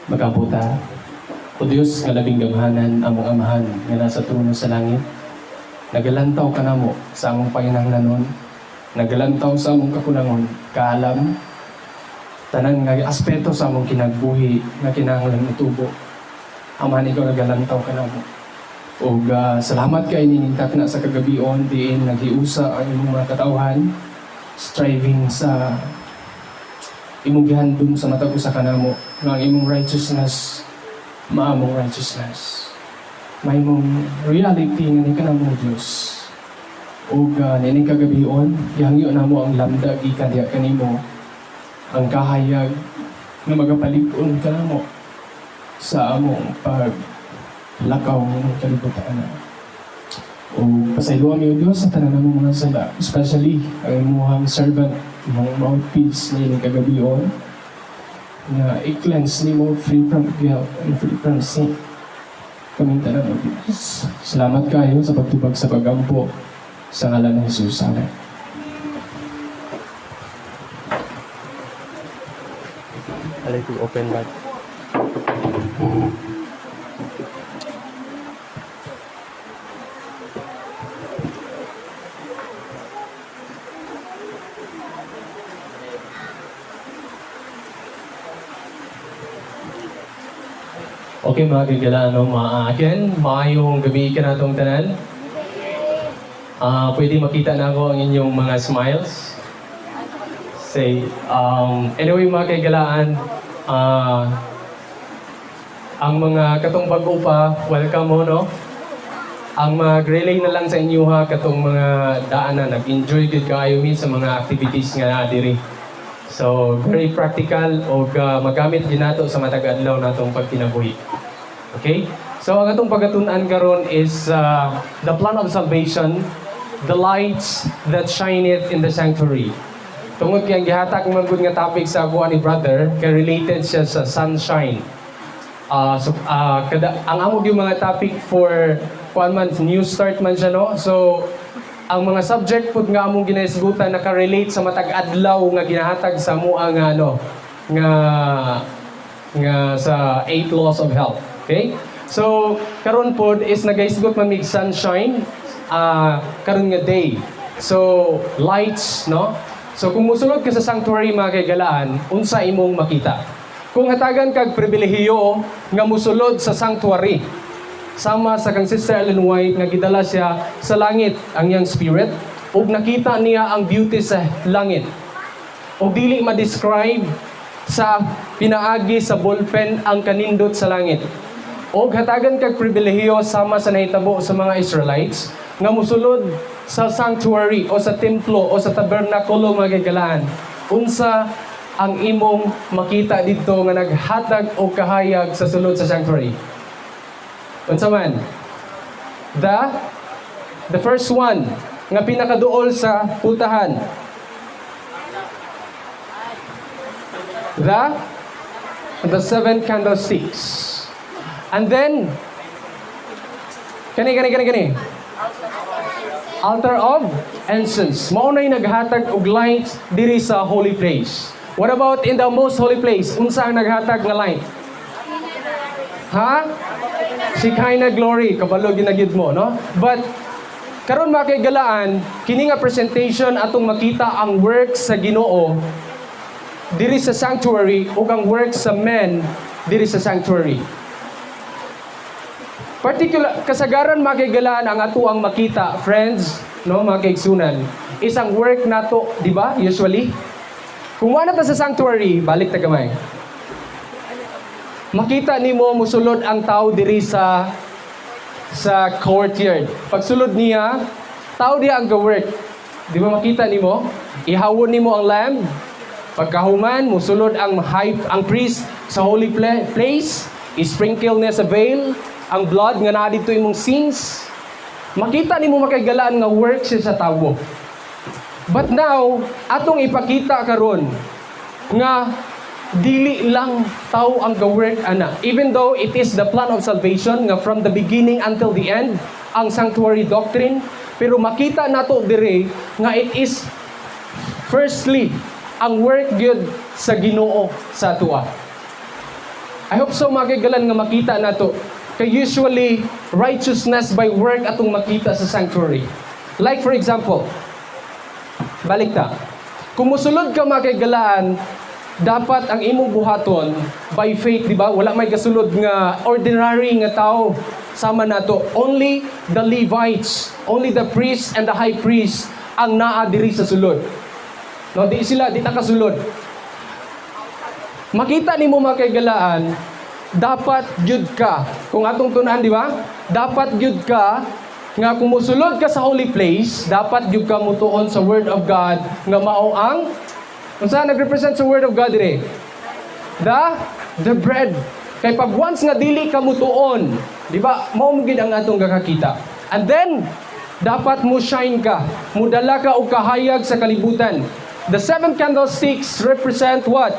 Mag-ampo ta. O Diyos nga labing gamhanan, among Amahan nga nasa trono sa langit, nagalantaw ka namo sa among panginahanglanon, nagalantaw sa among kakulangon, kaalam, tanan nga aspeto sa among kinagbuhi nga kinahanglan utubo. Amahan, ikaw nagalantaw ka namo. Og salamat kay nining takna sa kagabion diin naghiusa ang imong mga katawhan, striving sa imong gihandom sa matag usa kanamo nga ang imong righteousness maamong righteousness. Mahimong reality nga ni kanamo, Dios. Ug niining kagabion, gihangyo namo ang lamda gikan diha kanimo, ang kahayag nga magapalig-on kanamo sa among paglakaw ng kalibutan. O pasayloa mi, O Dios, sa tanan namong mga sala, especially ang imong servant, imong mouthpiece niining kagabion, nga i-cleanse nimo free from guilt and free from sin. Kaming tanan, O Diyos. Salamat kayo sa pagtubag sa pagampo sa ngalan ni Jesus. Amen. I like to open that. Okay, mga kigala, no, mga again, maayong gabi kanatong tanan. Pwede makita na ako ang inyong mga smiles. Say, anyway, mga kaigalaan, ang mga katong bago pa, welcome mo, no? Ang mag-relay na lang sa inyo ha, katong mga daan na nag-enjoy gud kaayo mi sa mga activities nga naa diri. So, very practical o magamit din nato sa matag adlaw natong pagkinabuhi. Okay? So, ang atong pagatun-an karon is the plan of salvation, the lights that shineth in the sanctuary. Tungod kay ang gihatag man gud nga topic sa ako ni brother, kay related siya sa sunshine. So, kada ang amo gyud mga topic for kuan man, new start man siya, no. So ang mga subject pud nga among ginahisgutan naka-relate sa matag adlaw nga ginahatag sa amoa nga ano nga nga sa eight laws of health. Okay? So karon pod is nagahisgot man mig sunshine karon nga day. So lights, no? So kung musulod ka sa sanctuary, mga kaigalaan, unsa imong makita? Kung hatagan kag pribilehiyo nga musulod sa sanctuary, sama sa kang Sister Ellen White nga gidala siya sa langit ang iyang spirit ug nakita niya ang beauty sa langit ug dili ma-describe sa pinaagi sa ballpen ang kanindot sa langit. Og hatagan kag pribilehiyo sama sa nahitabo sa mga Israelites nga musulod sa sanctuary o sa templo o sa tabernakulo, mga kaigalaan, unsa ang imong makita didto nga naghatag og kahayag sa sulod sa sanctuary? Unsa man? The first one nga pinakaduol sa pultahan. The seven candlesticks. And then kani kani kani kani altar of incense. Mao nay naghatag og light diri sa holy place. What about in the most holy place? Unsa ang naghatag nga light? Ha? Shekinah glory, kabalo ginagid mo, no? But karon, mga kaigalaan, kini nga presentation atong makita ang work sa Ginoo diri sa sanctuary ug ang work sa men diri sa sanctuary. Particular kasagaran, mga kaigalaan, ang ato ang makita, friends, no, mga kaigsunan, is ang work nato, di ba? Usually kung wala ta sa sanctuary, balik ta gamay. Makita nimo musulod ang tao diri sa courtyard. Pagsulod niya, tao diya ang ga-work. Di ba makita nimo? Ihawon nimo ang lamb. Pagkahuman, musulod ang priest sa holy place, i-sprinkle niya sa veil ang blood nga naa didto imong sins. Makita nimo, makaigalaan, nga work siya sa tawo. But now, atong ipakita karon nga dili lang tao ang ga-work ana. Even though it is the plan of salvation nga from the beginning until the end ang sanctuary doctrine, pero makita nato dire nga it is firstly ang work gyud sa Ginoo sa atoa. I hope so, mga kaigalan, nga makita nato. Kay usually, righteousness by work atong makita sa sanctuary. Like for example, balik ta. Kung musulod ka, mga kaigalaan, dapat ang imong buhaton by faith, di ba? Wala may gasulod nga ordinary nga tao sama nato. Only the Levites, only the priests and the high priest ang naa diri sa sulod. No, di sila, di ta kasulod. Makita nimo, mga kaigalaan, dapat gyud ka. Kung atong tun-an, di ba? Dapat gyud ka nga kung musulod ka sa holy place, dapat gyud ka mutuon sa word of God nga mao ang unsa nagrepresent sa word of God dire? The bread. Kay pag once nga dili ka mutuon, di ba? Mao mo gid ang atong gakakita. And then dapat mo shine ka, mudala ka og kahayag sa kalibutan. The seven candlesticks represent what?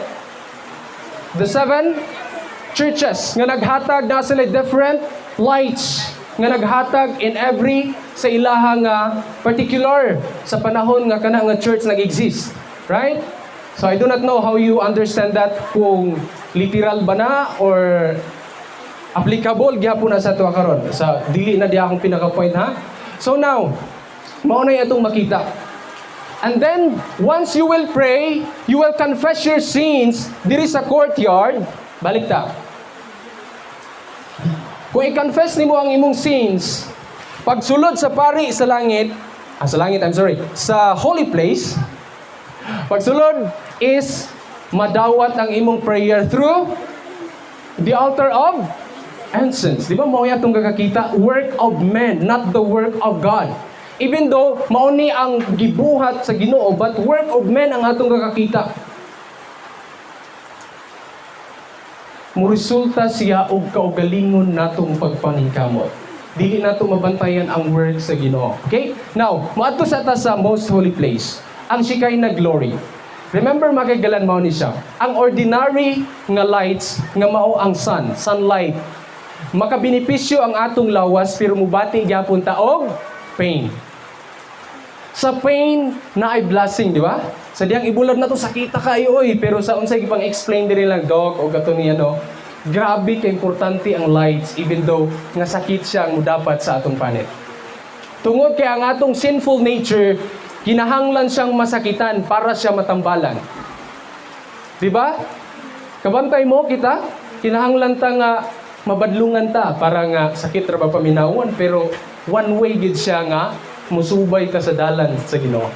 The seven churches nga naghatag na sila different lights nga naghatag in every sa ilaha nga particular sa panahon nga kana nga church nag-exist, right? So I do not know how you understand that, kung literal ba na or applicable gyapon na sa tuwa karon. Sa dili na diha akong pinaka point, ha. So now, mao na atong makita. And then, once you will pray, you will confess your sins diri sa courtyard. Balik ta. Kung i-confess nimo ang imong sins, pagsulod sa pari sa langit, ah, sa langit, I'm sorry, sa holy place, pagsulod is madawat ang imong prayer through the altar of incense. Di ba mao atong gakakita? Work of men, not the work of God. Even though mao ni ang gibuhat sa Ginoo, but work of men ang atong gakakita. Muresulta siya og kaugalingon natong pagpaningkamot. Dili nato mabantayan ang work sa Ginoo. Okay? Now, moadto sa ta sa most holy place. Ang Shekinah glory. Remember, mga kaigalan, mao ni siya. Ang ordinary nga lights nga mao ang sun, sunlight. Makabenepisyo ang atong lawas pero mubati gyapon ta og pain. Sa pain na ay blessing, di ba? Sa diyang ibulad na to, sakita kayo oy, pero sa unsay gipang explain diri lang doc o gato niya, no. Grabe ka importante ang lights even though nga sakit siya ang dapat sa atong panit. Tungod kay ang atong sinful nature, kinahanglan siyang masakitan para siya matambalan. Di ba? Kabantay mo kita, kinahanglan ta nga mabadlungan ta para nga sakit ra ba paminawan, pero one way gid siya nga musubay ta sa dalan sa Ginoo.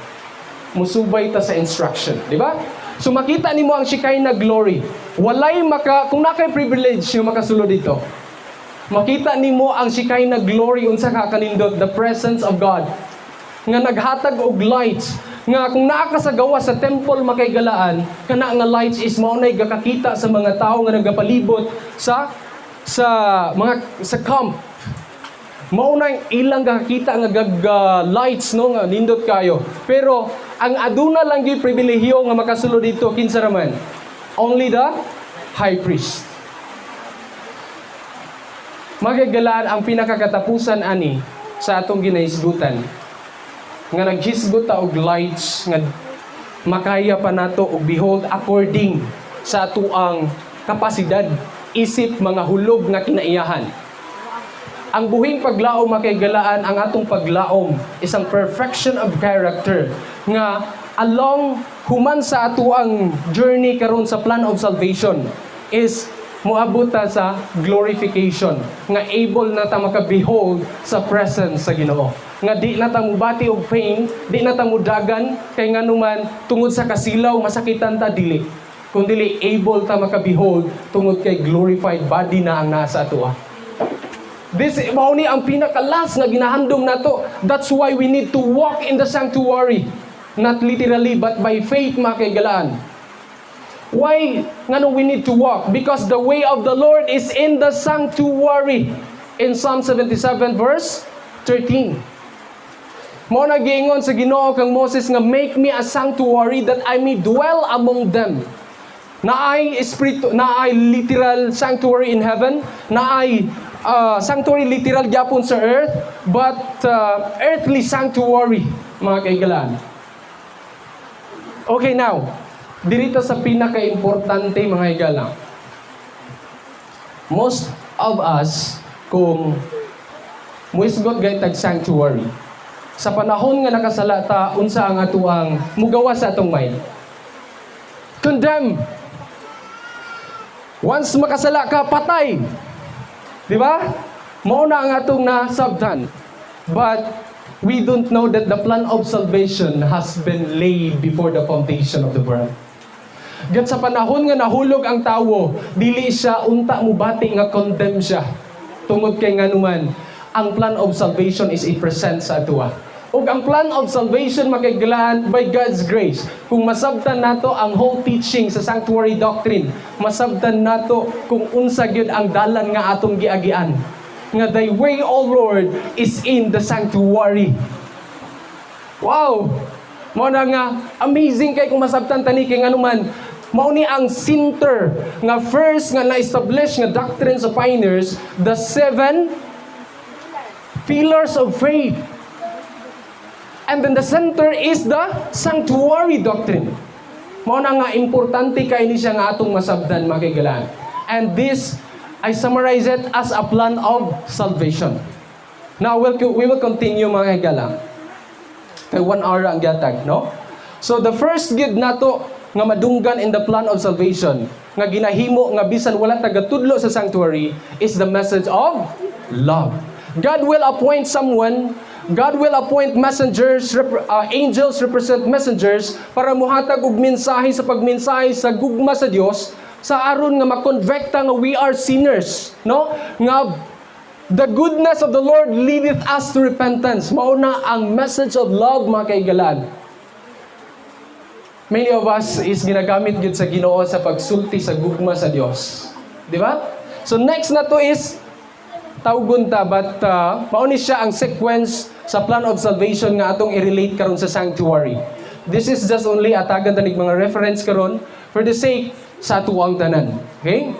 Musubay ta sa instruction, di ba? So makita nimo ang Shekinah glory. Walay maka kung naa kay privilege yung makasulod dito. Makita nimo ang Shekinah glory, unsa ka kanindot, the presence of God nga naghatag og lights nga kung naa ka sa gawas sa temple, makaigalaan, kana nga lights is mao nay gakakita sa mga tao nga nagapalibot sa mga sa camp. Mao na ilang gakakita nga gag lights, no, nga nindot kayo. Pero ang aduna lang gyud pribilehiyo nga makasulod dito, kinsa raman? Only the high priest. Magagalaan, ang pinakakatapusan ani sa atong ginahisgutan nga naghisgot ta og lights nga makaya pa nato og behold according sa atuang kapasidad isip mga hulog nga kinaiyahan. Ang buhing paglaom, makaigalaan, ang atong paglaom isang perfection of character nga along human sa atuang journey karon sa plan of salvation is moabot ta sa glorification nga able na ta maka-behold sa presence sa Ginoo nga di na ta mubati og pain, di na ta mudagan kay nganuman tungod sa kasilaw masakitan ta, dili kung dili able ta maka-behold tungod kay glorified body na ang nasa atoa. This mao ni ang pinaka-last nga ginahandom nato. That's why we need to walk in the sanctuary. Not literally but by faith, mga kaigalaan. Why ngano we need to walk? Because the way of the Lord is in the sanctuary. In Psalm 77 verse 13. Mao na giingon sa Ginoo kang Moses nga make me a sanctuary that I may dwell among them. Naay espiritu, naay literal sanctuary in heaven, naay sanctuary literal gyapon sa earth, but earthly sanctuary, mga kaigalaan. Okay, now, dirito sa pinaka-importante, mga higala. Most of us, kung muisgot gay tag sanctuary, sa panahon nga nakasala ta, unsa ang atuang mugawa sa atong mind? Condemn. Once makasala ka, patay. Di ba? Mao na ang atong nasabtan. But we don't know that the plan of salvation has been laid before the foundation of the world. Gat sa panahon nga nahulog ang tawo, dili siya unta mubati nga condemn siya. Tungod kay nganuman, ang plan of salvation is i-present sa atoa. Ug ang plan of salvation, makaigalaan, by God's grace, kung masabtan nato ang whole teaching sa sanctuary doctrine, masabtan nato kung unsa gyud ang dalan nga atong giagian. Nga thy way, O Lord, is in the sanctuary. Wow! Mao na nga amazing kay kung masabtan tani kay nganuman mao ni ang center nga first nga na-establish nga doctrine sa pioneers, the seven pillars of faith. And then the center is the sanctuary doctrine. Mao na nga importante kay ni siya nga atong masabtan, mga kaigalaan. And this, I summarize it as a plan of salvation. Now, we will continue, mga kaigala. Kay 1 hour ang gihatag, no? So the first gid nato nga madunggan in the plan of salvation, nga ginahimo nga bisan wala tagatudlo sa sanctuary, is the message of love. God will appoint someone, God will appoint messengers, angels represent messengers para muhatag og mensahe sa pagmensahe sa gugma sa Dios sa aron nga makonvekta nga we are sinners, no? Nga the goodness of the Lord leadeth us to repentance. Mao na ang message of love, mga kaigalaan. Many of us is ginagamit gid sa Ginoo sa pagsulti sa gugma sa Dios. Di ba? So next na to is tawgon ta, but mao ni siya ang sequence sa plan of salvation nga atong i-relate karon sa sanctuary. This is just only atagan tanig mga reference karon for the sake sa atuang tanan. Okay?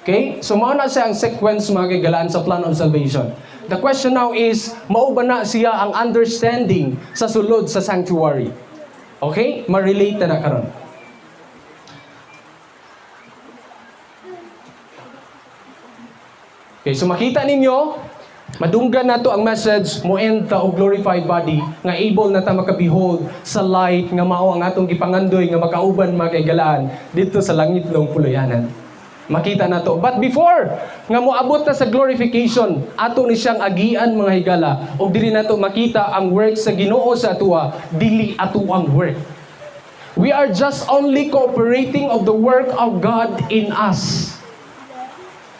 Okay? So mao na siya ang sequence, mga kaigalaan, sa plan of salvation. The question now is, mao ba na siya ang understanding sa sulod sa sanctuary? Okay? Ma-relate na na karon. Okay, so makita ninyo, madunggan nato ang message, mo end ta og glorified body nga able na ta makabehold sa light nga mao ang atong gipangandoy nga makauban, mga kaigalaan, dito sa langit long puluyanan. Makita nato. But before nga moabot ta sa glorification, ato ni siyang agian, mga higala, ug dili nato makita ang work sa Ginoo sa atoa, dili ato ang work. We are just only cooperating of the work of God in us.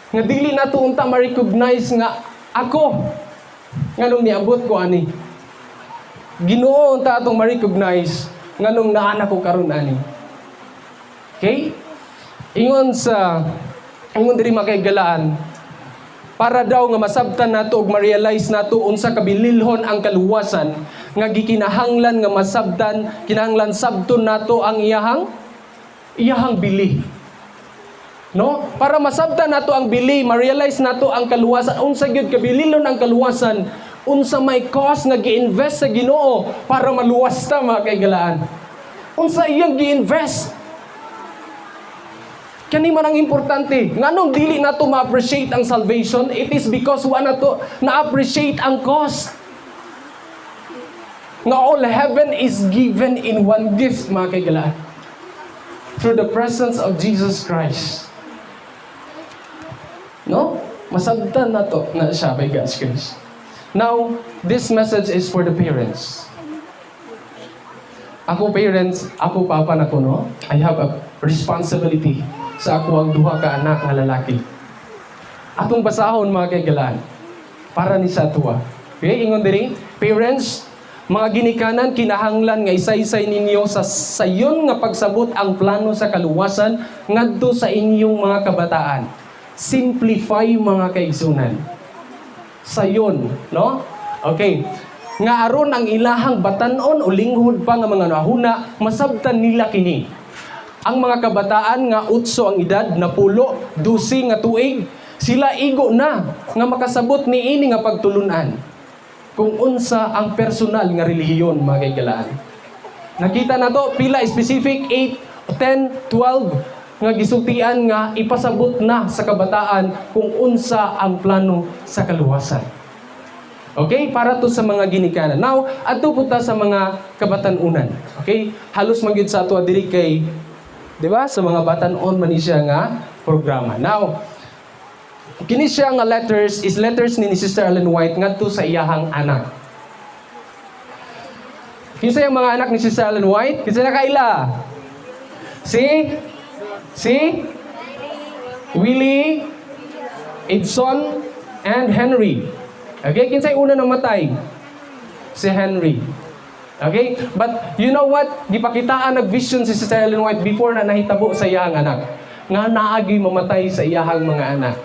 Nga dili nato unta ma-recognize nga ako nganong niabot ko ani. Ginoo unta atong ma-recognize nganong naa ko karon ani. Okay? Ingon diri, mga kaigalaan, para daw nga masabtan nato ug ma-realize nato unsa kabililhon ang kaluwasan nga gikinahanglan nga masabtan, kinahanglan sabton nato ang iyahang bili. No? Para masabtan nato ang bili, ma-realize nato ang kaluwasan, unsa gyud kabililon ang kaluwasan, unsa may cost nga gi-invest sa Ginoo para maluwas ta, mga kaigalaan. Unsa iyang gi-invest? Kani man ang importante. Nganong dili nato ma-appreciate ang salvation? It is because wa nato na-appreciate ang cost. Nga all heaven is given in one gift, mga kaigalaan. Through the presence of Jesus Christ. No? Masabtan na to na siya by God's grace. Now, this message is for the parents. Ako parents, ako papa na ko, no? I have a responsibility sa ako ang duha ka anak nga lalaki. Atong basahon, mga kaigalaan, para ni sa tuwa. Okay, ingon diri, parents, mga ginikanan, kinahanglan nga isaysay ninyo sa sayon nga pagsabot ang plano sa kaluwasan ngadto sa inyong mga kabataan. Simplify, mga kaigsunan. Sayon, no? Okay. Nga aron ang ilahang batanon o linghod pa nga mga nahuna, masabtan nila kini. Ang mga kabataan nga 8 ang edad, 10, 12 nga tuig, sila igo na nga makasabot niini nga pagtulunan kung unsa ang personal nga relihiyon, mga kaigalaan. Nakita na to, pila specific, 8, 10, 12. nga gisultian nga ipasabot na sa kabataan kung unsa ang plano sa kaluwasan. Okay? Para to sa mga ginikanan. Now, adto po ta sa mga kabatan-unan. Okay? Halos man gyud sa ato diri kay, 'di ba? Sa mga batan-on man ni siya nga programa. Now, kini siya nga letters is letters ni Sister Ellen White ngadto sa iyahang anak. Kinsa yung mga anak ni Sister Ellen White? Kinsa na kaila? Si? Si? Willie, Edson, and Henry. Okay? Kinsay una namatay? Si Henry. Okay? But you know what? Gipakitaan nag-vision si Sister Ellen White before na nahitabo sa iyang anak. Nga naagi mamatay sa iyahang mga anak.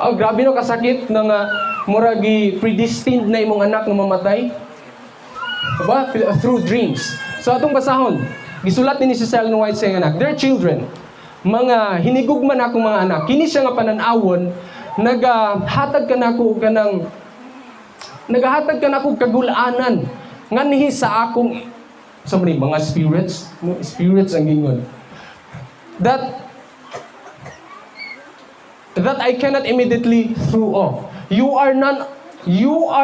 Oh, grabe no kasakit na nga muragi predestined na imong anak nga mamatay. Diba? Through dreams. So atong basahon, gisulat ni Sister Ellen White sa iyang anak, "Dear children, mga hinigugma na akong mga anak, kini siya nga panan-awon, nagahatag ka nako kanang nagahatag ka nako kagulanan nganhi sa akong sa mga spirits, no, spirits ang gingon that I cannot immediately throw off. You are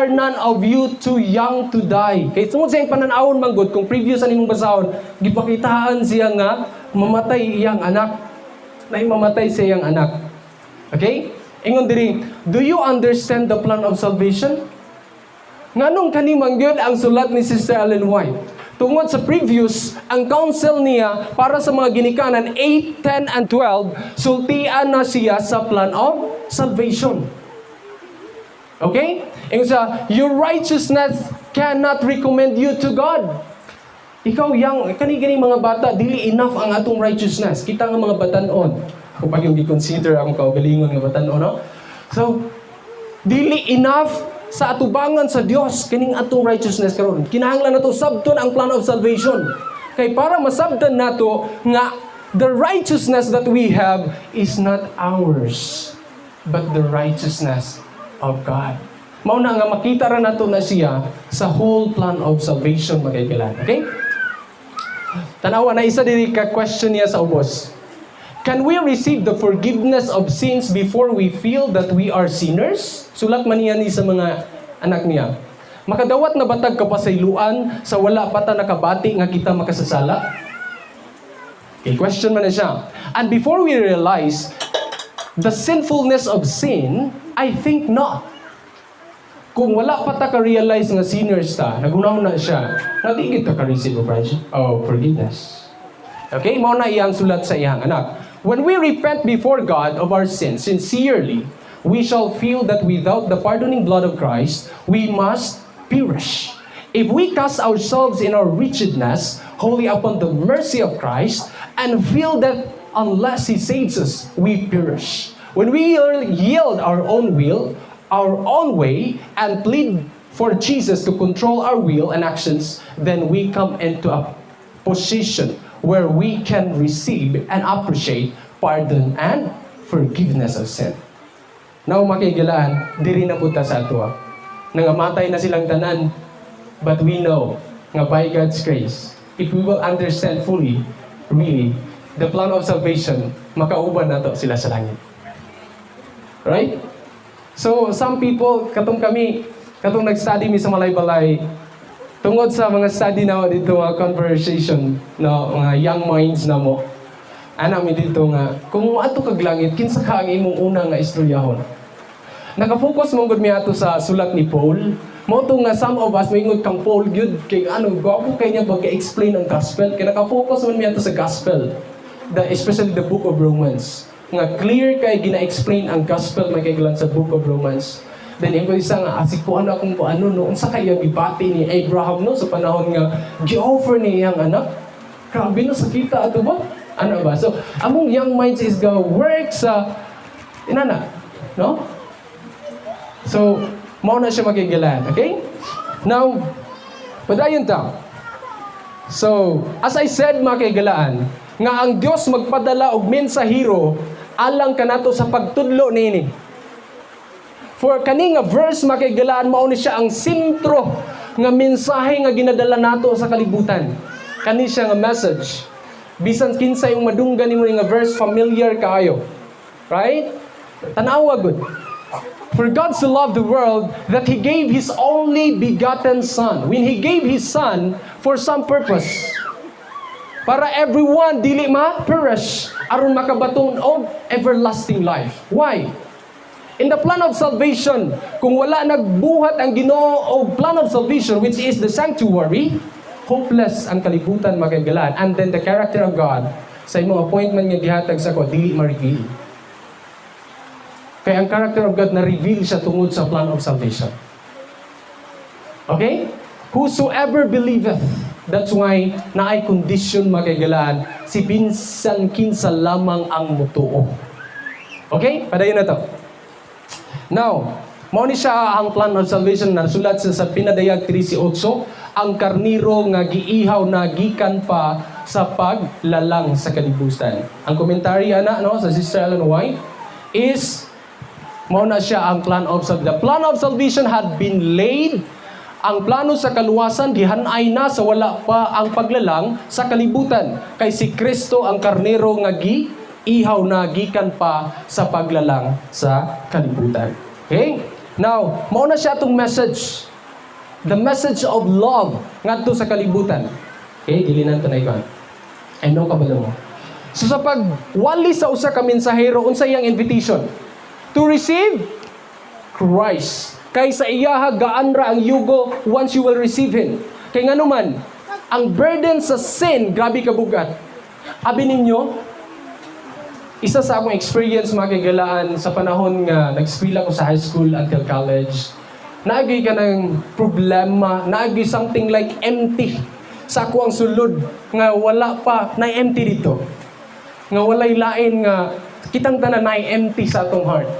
none of you too young to die." Kay tungod sa iyang pananawon manggod, kung previous ani mong basahon, gipakitaan siya nga mamatay iyang anak. Na mamatay sa iyang anak. Okay? Ingon diri, "Do you understand the plan of salvation?" Nganong kani man gyud ang sulat ni Sister Ellen White? Tungod sa previous, ang counsel niya para sa mga ginikanan 8, 10, and 12, sultian na siya sa plan of salvation. Okay? Ingon sa, "Your righteousness cannot recommend you to God." Ikaw, yang, kani gani mga bata, dili enough ang atong righteousness. Kita nga mga batanon. Ako pag yung gi-consider akong kaugalingon nga batanon, no? So, dili enough sa atubangan sa Dios kining atong righteousness karon. Kinahanglan nato sabton ang plan of salvation. Kay para masabtan nato nga the righteousness that we have is not ours, but the righteousness of God. Mao na nga makita ra nato na siya sa whole plan of salvation, mga kaibigan. Okay? Tanawa na isa diri ka question niya sa ubos. "Can we receive the forgiveness of sins before we feel that we are sinners?" Sulat man niya ni sa mga anak niya. Makadawat na ba tag kapasayloan sa wala pa ta nakabati nga kita makasasala? Okay, question man na siya. "And before we realize the sinfulness of sin? I think not." Kung wala pa ta ka-realize nga sinners ta, nagunaw na siya, nga di kita ka-receive of oh, forgiveness. Okay, mao na iyang sulat sa iyang anak. "When we repent before God of our sins sincerely, we shall feel that without the pardoning blood of Christ, we must perish. If we cast ourselves in our wretchedness wholly upon the mercy of Christ and feel that unless He saves us, we perish. When we yield our own will, our own way, and plead for Jesus to control our will and actions, then we come into a position where we can receive and appreciate pardon and forgiveness of sin." Now, makigilaan, diri na punta sa ato. Nangamatay na silang tanan, but we know nga by God's grace, if we will understand fully, really, the plan of salvation, makauban nato sila sa langit. Right? So, some people, katong kami, katong nag-study mi sa Malaybalay, tungod sa mga study na dito, mga conversation, no, mga young minds na mo, ana mi dito nga, kung ato kag langit, kinsa ka ang imong una nga istoryahon? Nakafocus man gud mi ato sa sulat ni Paul. Mao to nga some of us moingon kang Paul gyud kay ano, gwapo kay niya pagka-explain ang gospel, kay nakafocus man mi ato sa gospel. Especially the book of Romans. Nga clear kay gina-explain ang gospel, may kailan sa book of Romans. Then ingon isa nga asi ko ano kung ano no, unsa kaya gibati ni Abraham no sa panahon nga gi-offer ni iyang anak. Grabe no sakita ato ba? Ano ba? So, among young minds is go work sa inana, no? So, mao na siya makigilan, okay? Now, padayon ta. So, as I said, mga kaigalaan, nga ang Dios magpadala og mensahero alang kanato sa pagtudlo niini. For kani nga verse, mga kaigalaan, mao ni siya ang sentro nga mensahe nga ginadala nato sa kalibutan. Kani siya nga message. Bisan kinsa yung madunggan nimo nga verse, familiar kaayo. Right? Tanawa gud. "For God so loved the world that He gave His only begotten Son." When He gave His Son for some purpose. Para everyone dili ma perish aron makabaton og everlasting life. Why? In the plan of salvation, kung wala nagbuhat ang Ginoo og plan of salvation, which is the sanctuary, hopeless ang kalibutan, mga kaigalaan. And then the character of God sa imong appointment nga gihatag sa ko dili ma-reveal. Kaya ang character of God na-reveal siya tungod sa plan of salvation. Okay? "Whosoever believeth." That's why naay condition, mga kaigalaan, si bisan kinsa lamang ang mutuo. Okay? Padayon na to. Now, mao ni siya ang plan of salvation na sulat sa Pinadayag 13:8, ang karniro nga giihaw na gikan pa sa paglalang sa kalibutan. Ang commentary ana, no, sa Sister Ellen White is mao na siya ang plan of salvation. The plan of salvation had been laid. Ang plano sa kaluwasan gihanay na sa wala pa ang paglalang sa kalibutan. Kay si Kristo ang karnero nga gi ihaw na gikan pa sa paglalang sa kalibutan. Okay? Now, mao na siya atong message. The message of love ngadto sa kalibutan. Okay, dili na to na ikaw. I know kabalo mo. So sa pagwali sa usa ka mensahero, unsa iyang invitation? To receive Christ. Kay sa iyaha gaan ra ang yugo once you will receive Him. Kay ngano man, ang burden sa sin, grabe kabugat. Abi ninyo, isa sa akong experience, mga kaigalaan, sa panahon nga nag-eskwela ko sa high school until college, naagay ka ng problema, naagay something like empty sa ako ang sulod nga wala pa na empty dito. Nga walay lain nga kitang tanan na empty sa atong heart.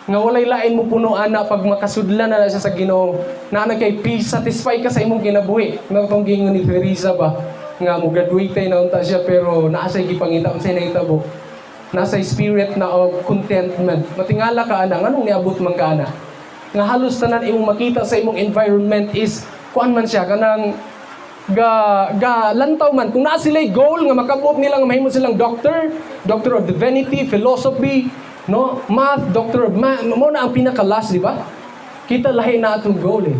Nga walay lain mo puno ana pag makasudlan na siya sa Ginoo. Na kay peace, satisfy ka sa imong kinabuhi. Nga tong giingon ni Teresa ba nga mo graduate na unta siya pero naa siya gipangita, unsay nahitabo? Nasa spirit na og contentment. Matingala ka ana, nganong niabot man ka ana? Nga halos tanan imong makita sa imong environment is kuan man siya, kanang ga lantaw man kung naa sila'y goal nga makabot nila nga mahimo silang doctor, doctor of divinity, philosophy, no, math, doctor of math, mo na ang pinaka last, di ba? Kita lahi na atong goal eh.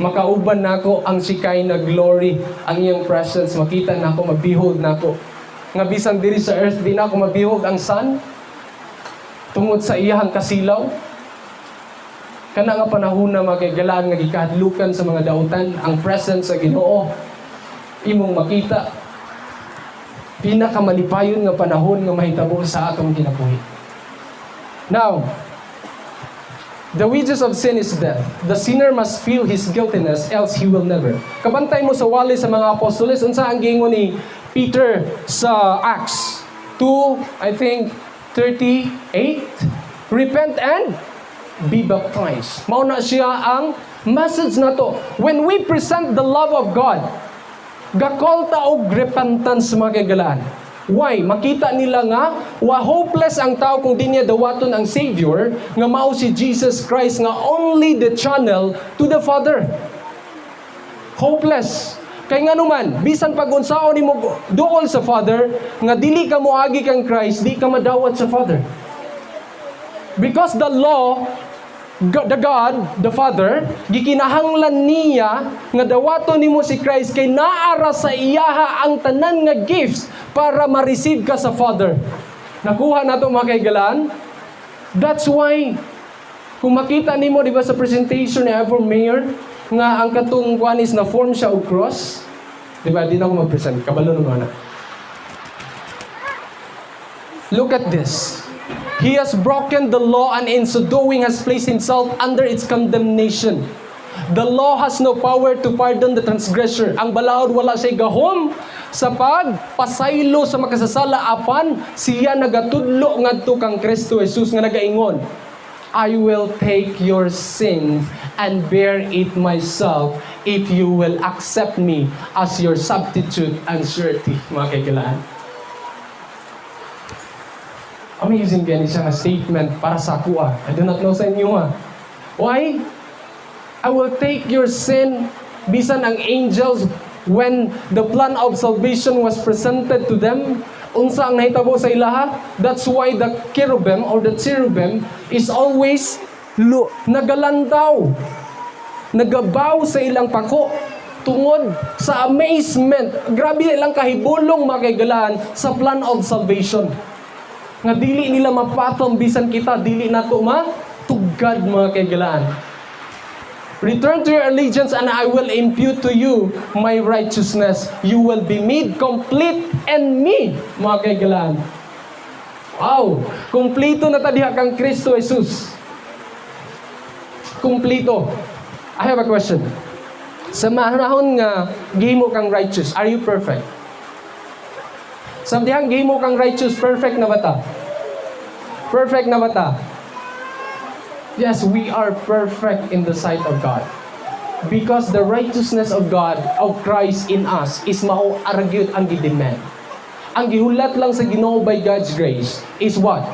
Makauban nako ang Shekinah glory, ang iyang presence makita nako, mabehold nako, nga bisan diri sa earth di nako mabehold ang sun tungod sa iyahang kasilaw. Kana nga panahon na, mga kaigalaan, nga gikahadlukan sa mga dautan, ang presence sa Ginoo imong makita, pinakamalipayon nga panahon nga mahitabo sa atong kinabuhi. Now, the wages of sin is death. The sinner must feel his guiltiness, else he will never. Kabantay mo sa wali sa mga apostoles, unsa ang giingon ni Peter sa Acts 2, I think, 38? "Repent and be baptized." Mao na siya ang message nato. When we present the love of God, ga-call ta og repentance, mga kaigalaan. Why? Makita nila nga wa hopeless ang tao kung di niya dawaton ang Savior nga mao si Jesus Christ nga only the channel to the Father. Hopeless. Kay ngano man, bisan pag unsaon nimo duol sa Father nga dili ka moagi kang Christ, di ka madawat sa Father. Because the law, the God, the Father, gikinahanglan niya nga dawaton nimo si Christ kay naara sa iyaha ang tanan nga gifts para ma-receive ka sa Father. Nakuha nato, mga kaigalaan? That's why kung makita nimo, di ba, sa presentation ni Ever Mayor nga ang katong kuan is na form siya og cross. Di ba? Di na ako mag-present. Kabalo naman na. Look at this. "He has broken the law and in so doing has placed himself under its condemnation. The law has no power to pardon the transgressor." Ang balaod wala siya gahom sa pagpasaylo sa makasasala, apan siya nagatudlo ngadto kang Kristo Jesus nga nagaingon, "I will take your sins and bear it myself if you will accept me as your substitute and surety," mga kaigalaan. Amazing kaya siya nga statement para sa ako ah. I do not know sa inyo ah. Why? "I will take your sin," bisan ang angels When the plan of salvation was presented to them, unsa ang nahitabo sa ilaha? That's why the cherubim or the cherubim is always nagalantaw, nagabaw sa ilang pako tungod sa amazement. Grabe ilang kahibulong, mga kaigalaan, sa plan of salvation. Nga dili nila ma-fathom, bisan kita dili nato matugad, mga kaigalaan. "Return to your allegiance and I will impute to you my righteousness. You will be made complete in me," mga kaigalaan. Wow! Kumplito na ta diha kang Kristo Jesus. Kumplito. I have a question. Sa manahon nga gihimo kang righteous, are you perfect? Sa dihang gihimo kang righteous, perfect na ba ta? Perfect na ba ta? Yes, we are perfect in the sight of God. Because the righteousness of God, of Christ in us, is mao ra gyud ang gidemand. Ang gihulat lang sa Ginoo by God's grace is what?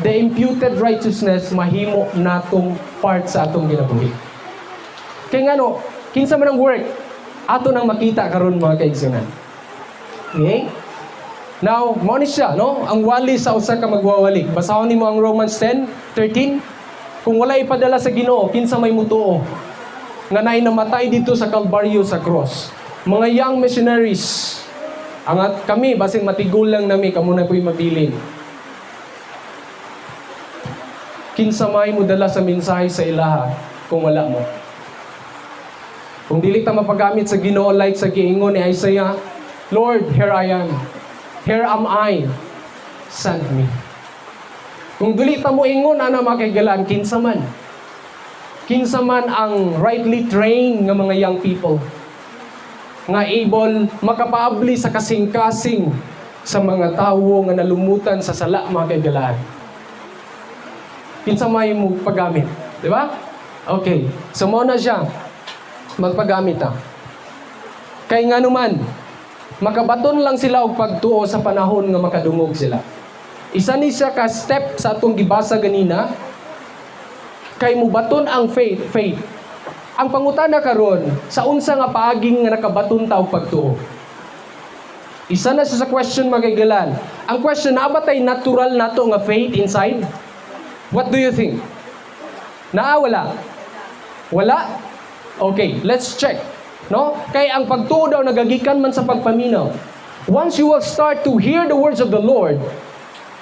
The imputed righteousness mahimo natong part sa atong ginabuhi. Kaya ngano, kinsa man ang work, ato nang makita karon, mga kaigsunan. Okay? Now, mao ni siya, no? Ang wali sa usa ka magwawali. Basahon nimo ang Romans 10:13. Kung wala ipadala sa Ginoo, kinsa may mutuo nga naay namatay dito sa Kalbaryo, sa cross? Mga young missionaries, ang at kami, basin matigulang nami, kamo na po'y mabilin. Kinsa may modala sa mensahe sa ilaha kung wala mo? Kung dili ta mapagamit sa Ginoo like sa giingon ni Isaiah, "Lord, here I am. Here am I. Send me." Kung dili ta mo ingon ana, mga kaigalaan, kinsa man? Kinsa man ang rightly trained nga mga young people nga able makapaabli sa kasing-kasing sa mga tawo nga nalumutan sa sala, mga kaigalaan? Kinsa may mo paggamit, di ba? Okay. So mao na siya. Magpagamit ta. Kay nga naman, makabaton lang sila og pagtuo sa panahon nga makadungog sila. Isa ni siya ka step sa atong gibasa ganina kay mubaton ang faith. Ang pangutana karon, sa unsa nga paaging nga nakabaton ta og pagtuo? Isa na siya sa question, mga kaigalaan. Ang question, naa ba tay natural nato nga faith inside? What do you think? Naa, wala? Wala? Okay, let's check. No? Kay ang pagtuo daw nagagikan man sa pagpaminaw. Once you will start to hear the words of the Lord,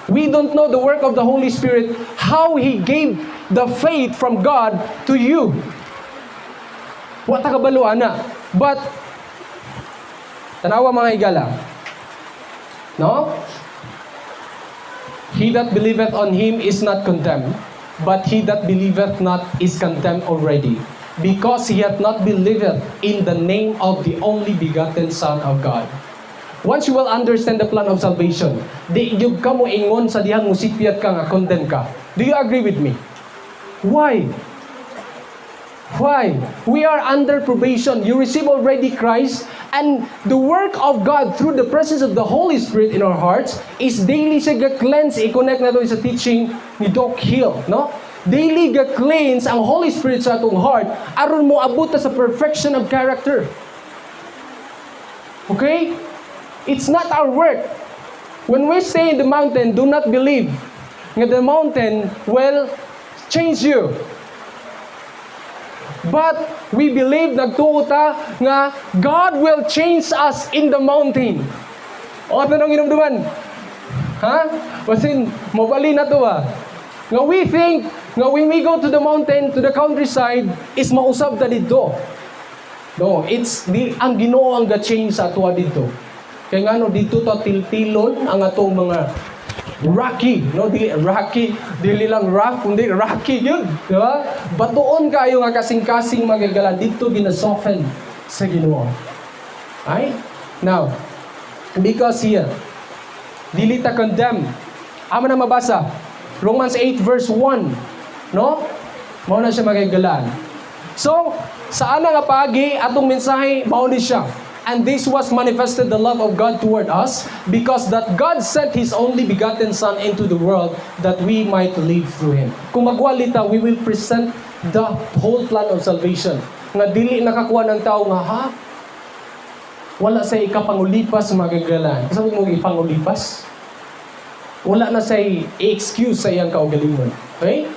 we don't know the work of the Holy Spirit, how He gave the faith from God to you. Wa ta kabalo ana. But, tanawa, mga higala. No? "He that believeth on him is not condemned, but he that believeth not is condemned already, because he hath not believed in the name of the only begotten Son of God." Once you will understand the plan of salvation, di gyud ka mo ingon sa dihang musipyat ka nga condemn ka. Do you agree with me? Why? Why? We are under probation. You receive already Christ, and the work of God through the presence of the Holy Spirit in our hearts is daily siya ga-cleanse. I-connect na to sa teaching ni Doc Hill, no? Daily ga-cleanse ang Holy Spirit sa atong heart aron mo abot ta sa perfection of character. Okay? It's not our work. When we stay in the mountain, do not believe nga the mountain will change you. But we believe, nagtuo ta nga God will change us in the mountain. O, tanong hinumduman. Ha? Basin, mabali na to ah. Nga we think nga when we go to the mountain, to the countryside, is mausab ta didto. No, it's di, ang Ginoo ang ga-change sa atoa didto. Kay ngano, didto ta tiltilon ang atong mga rocky, no? Dili rocky, dili lang rough kundi rocky yun, di ba? Batuon kayo nga kasing-kasing, mga higala, didto gina-soften sa Ginoo. Ay? Now, because here, dili ta condemn. Amo na mabasa. Romans 8 verse 1. No? Mao na siya, mga higalaan. So, sa ana nga paagi, atong mensahe, mao ni siya. "And this was manifested the love of God toward us, because that God sent His only begotten Son into the world that we might live through Him." Kung magwali ta, we will present the whole plan of salvation. Nga dili nakakuha ng tao nga, "Ha? Wala say ikapangulipas, mga kaigalaan. Kasi mo ipangulipas, wala na say excuse sa iyang kaugalingon. Okay?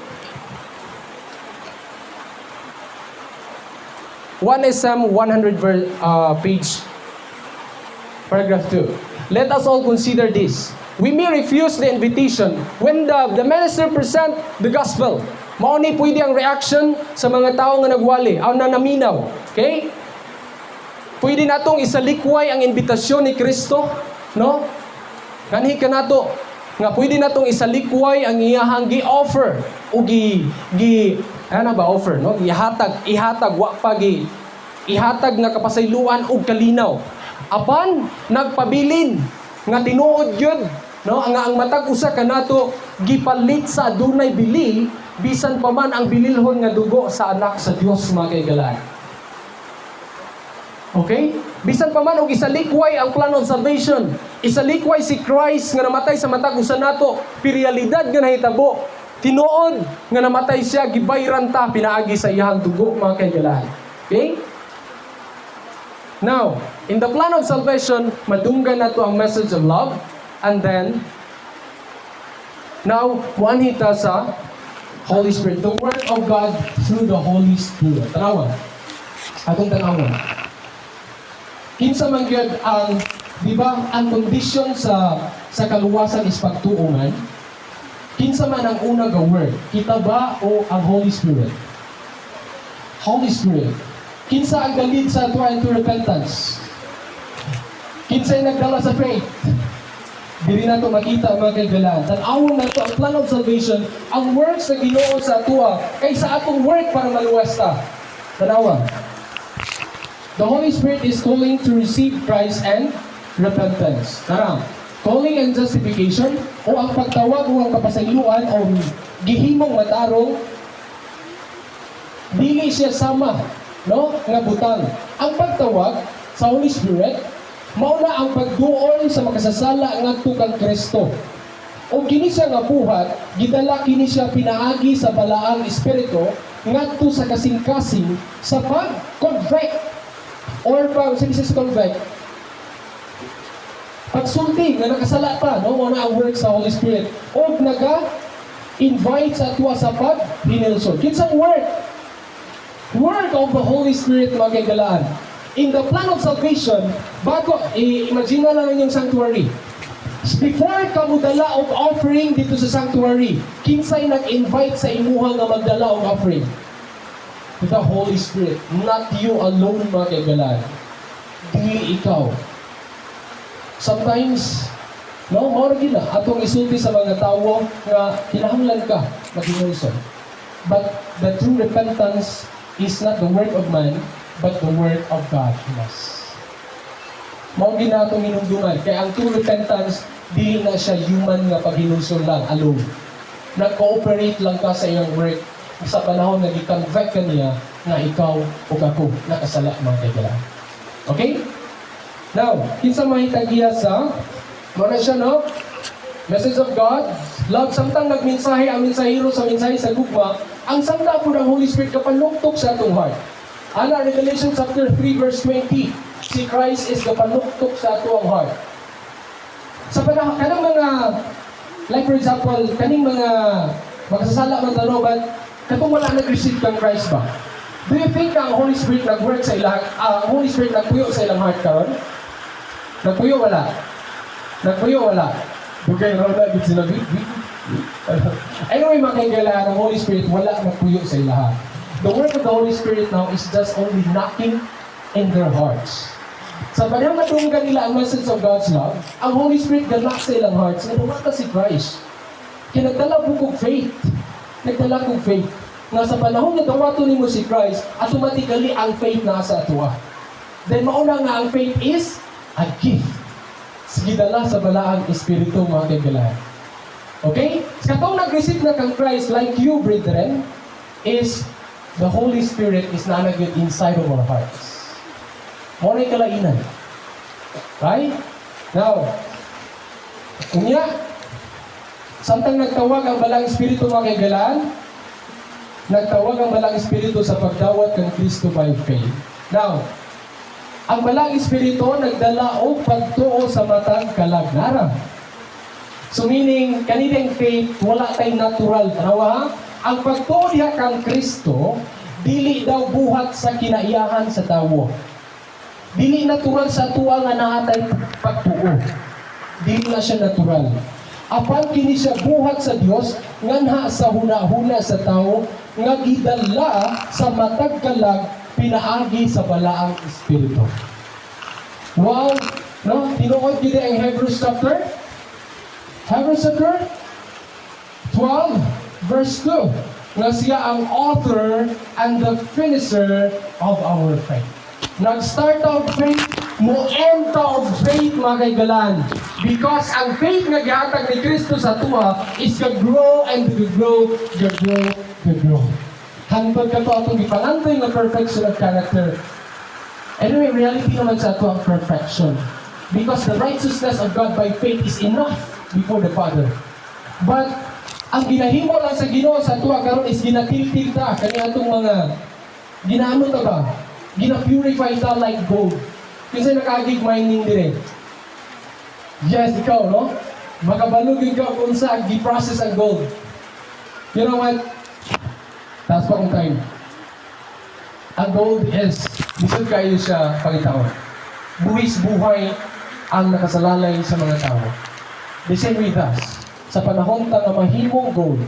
1 SM 100 page, paragraph 2. Let us all consider this. We may refuse the invitation when the minister present the gospel. Mao ni pwede ang reaction sa mga tao nga nagwali, ang nanaminaw. Okay? Pwede natong isalikway ang imbitasyon ni Kristo, no? Kanhi ka nato nga pwede natong isalikway ang iyahang gi-offer o gi gi ano ba offer, no? Ihatag, ihatag, wa pa gi ihatag nga kapasayloan og kalinaw. Apan nagpabilin nga tinuod gyud, no, nga ang matag usa kanato gipalit sa adunay bili, bisan pa man ang bililhon nga dugo sa Anak sa Dios, mga kaigalaan. Okay? Bisan pa man og isalikway ang plan of salvation, isalikway si Christ nga namatay sa matag usa nato, pero realidad nga nahitabo, tinuod nga namatay siya, gibayran ta pinaagi sa iyang dugo, mga kaigalaan. Okay? Now, in the plan of salvation, madunggan nato ang message of love and then now muanhi ta sa Holy Spirit, the work of God through the Holy Spirit. Tanawan. Atong tanawan. Kinsa man gyud ang, di ba, ang condition sa kaluwasan is pagtuo man? Kinsa man ang una ga work? Kita ba o ang Holy Spirit? Holy Spirit. Kinsa ang lead sa ato into repentance? Kinsa yung nagdala sa faith? Diri nato makita, mga kaigalaan. Tan-awon nato ang plan of salvation, ang works sa Ginoo sa atoa, kaysa atong work para maluwas ta. Tanawa. The Holy Spirit is calling to receive Christ and repentance. Tara. Calling and justification o ang pagtawag o ang kapasayloan o gihimong matarong, dili siya sama, no, nga butang. Ang pagtawag sa Holy Spirit mao na ang pagduol sa makasasala ngadto kang Kristo. O kini siya nga buhat, gidala kini siya pinaagi sa Balaang Espiritu ngadto sa kasing-kasing sa pag-convict or pag sa sa convict, pagsulti nga nakasala ta, no? Mao na ang work sa Holy Spirit og naga invite sa atoa sa paghinulsol. Kinsang work? Work of the Holy Spirit, mga kaigalaan. In the plan of salvation, bago, i-imagine na lang yung sanctuary. Before ka modala og offering dito sa sanctuary, kinsay nag-invite sa imuha nga magdala og offering? The Holy Spirit, not you alone, mga kaigalaan. Dili ikaw. Sometimes, no, mao ra gyud na atong isulti sa mga tawo nga kinahanglan ka maghinulsol. But the true repentance is not the work of man, but the work of God in us. Mao gyud na atong hinumduman. Kaya ang true repentance, dili na siya human nga paghinulsol lang alone. Nag-cooperate lang ka sa iyang work sa panahon nga gi-convict ka niya nga ikaw o ako nakasala, mga kaigalaan. Okay? Now, kinsa may tagiya sa mao na siya, no? Message of God, love, samtang nagmensahe ang mensahero sa mensahe sa gugma, ang samtang po ng Holy Spirit kapanuktok sa atong heart. Ana, Revelation chapter 3 verse 20, si Christ is kapanuktok sa atong heart. Sa panahon, kanang mga, like for example, kaning mga makasasala man tano, but katong wala nag-receive kang Christ ba? Do you think ang Holy Spirit nag-work sa ilang, ang Holy Spirit nagpuyo sa ilang heart karon? Nagpuyo wala? Nagpuyo wala? Dugay raw na, gid sila. Anyway, mga kaigalaan, ang Holy Spirit wala nagpuyo sa ilaha. The work of the Holy Spirit now is just only knocking in their hearts. Sa panahon madunggan nila ang message of God's love, ang Holy Spirit ga-knock sa ilang hearts na bumata si Christ. Kaya nagdala po kong faith. Nagdala kong faith. Nga sa panahon nga dawaton nimo si Christ, automatically ang faith naa sa atoa. Then mauna nga ang faith is a gift. Gidala sa Balaang Espiritu, mga kaigalaan. Okay? Katong nag-receive na kang Christ, like you, brethren, is the Holy Spirit is naa na gyud inside of our hearts. Mao na kalainan. Right? Now, unya, samtang nagtawag ang Balaang Espiritu, mga kaigalaan, nagtawag ang Balaang Espiritu sa pagdawat kang Kristo by faith. Now, Ang Balaang Espiritu nagdala og pagtuo sa matag kalag. Nara. So meaning, kaning faith, wala tay natural. Tanawa ha? Ang pagtuo diha kang Kristo, dili daw buhat sa kinaiyahan sa tawo. Dili natural sa tuwa nga naa tay pagtuo. Dili na siya natural. Apan kini siya buhat sa Dios nganha sa huna-huna sa tao nga gidala sa matag kalag pinaagi sa Balaang Espiritu. Wow, no? Tinuod gid ang Hebrews chapter 12 verse 2 nga siya ang author and the finisher of our faith. Nag-start og faith, mo end ta og faith, mga kaigalan. Because ang faith nga gihatag ni Kristo sa tuwa is ga-grow and ga-grow, ga-grow, ga-grow. Hangtod kato atong gipangandoy nga perfection of character. Anyway, reality naman sa ato ang perfection. Because the righteousness of God by faith is enough before the Father. But ang ginahimo lang sa Ginoo sa tuwa karon is ginatiltil ta kani atong mga ginaano ta ba? Gina-purify ta like gold. Kasi nakaagig mining dire. Yes, ikaw, no? Makabalo gyud ka kung sa gi-process ang gold. You know what? Taas pa kong time. Ang gold is, lisod kayo siya pangitaon. Buwis buhay ang nakasalalay sa mga tao. The same with us. Sa panahon ta nga mahimong gold,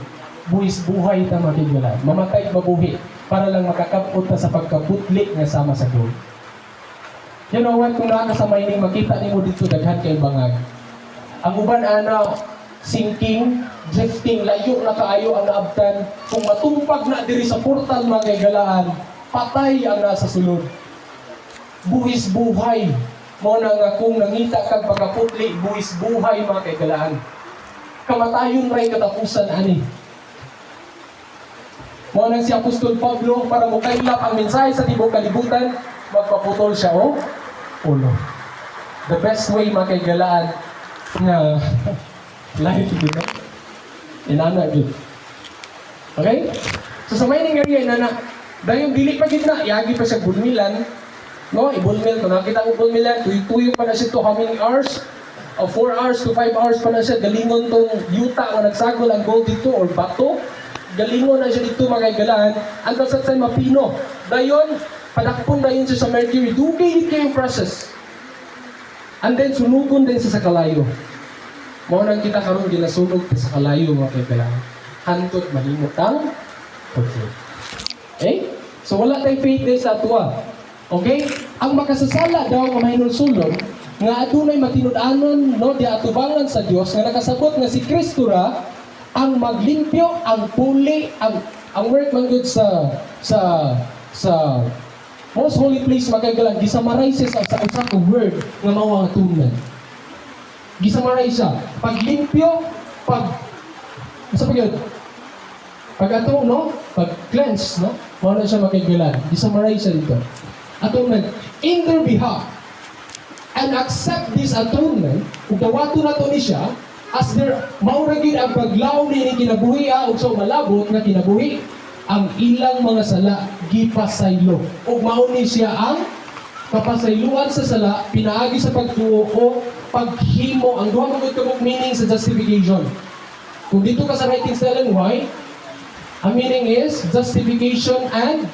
buwis buhay ta makigwala. Mamatay mabuhi para lang makakabot ta sa pagkaputli nga sama sa gold. You know what? Kung naa ka sa mining, makita nimo dito daghan kay bangag. Ang uban ana sinking, drifting, layo na kaayo ang naabtan. Kung matumpag na diri sa portal, mga kaigalaan, patay ang nasa sulod. Buwis buhay. Mao na nga kung nangita kag pagkaputli, buwis buhay, mga kaigalaan. Kamatayon ray katapusan ani. Mao nang si Apostol Pablo, para mokaylap ang mensahe sa tibuok kalibutan, magpaputol siya og ulo. The best way, mga kaigalaan, nga life dito. Inana gyud. Okay? So sa mining area inana, dayon dili pa gid na iagi pa siya ball millan. No, i-ball mill kung nakita ko ball millan, tuyo-tuyo pa na siya to how many hours? O 4 hours to 5 hours pa na siya galingon tong yuta nga nagsagol ang gold dito or bato. Galingon na siya dito, mga kaigalaan. Ang sa time mapino. Dayon padakpon dayon siya sa mercury. Dugay gid kayong process. And then sunugon din siya sa kalayo. Mao nang kita karon ginasunog ta sa kalayo, mga kaigalaan. Hantod mahimot ang putli. Okay? So wala tay faith din sa atuwa. Okay? Ang makasasala daw nga mahinulsulon nga adunay matinud-anon, no, di atubangan sa Dios nga nakasabot nga si Kristo ra ang maglimpyo, ang puli, ang work man gud sa most holy place, mga kaigalaan, gisummarize siya sa usa ka word nga mao ang atonement. Gisummarize siya. Paglimpyo, pag sa pag pag ato, no? Pag cleanse, no? Mao na siya, mga kaigalaan. Gisummarize siya dito. Atonement. In their behalf, and accept this atonement, ug dawaton nato ni siya, as their, mao ra gyud ang paglaom ni kinabuhi ug sa malabot nga kinabuhi, ang ilang mga sala gipasaylo. Ug mao ni siya ang kapasayloan sa sala pinaagi sa pagtuo o paghimo. Ang duha man gud kabuk meaning sa justification. Kung dito ka sa writings ni Ellen White, ang meaning is justification and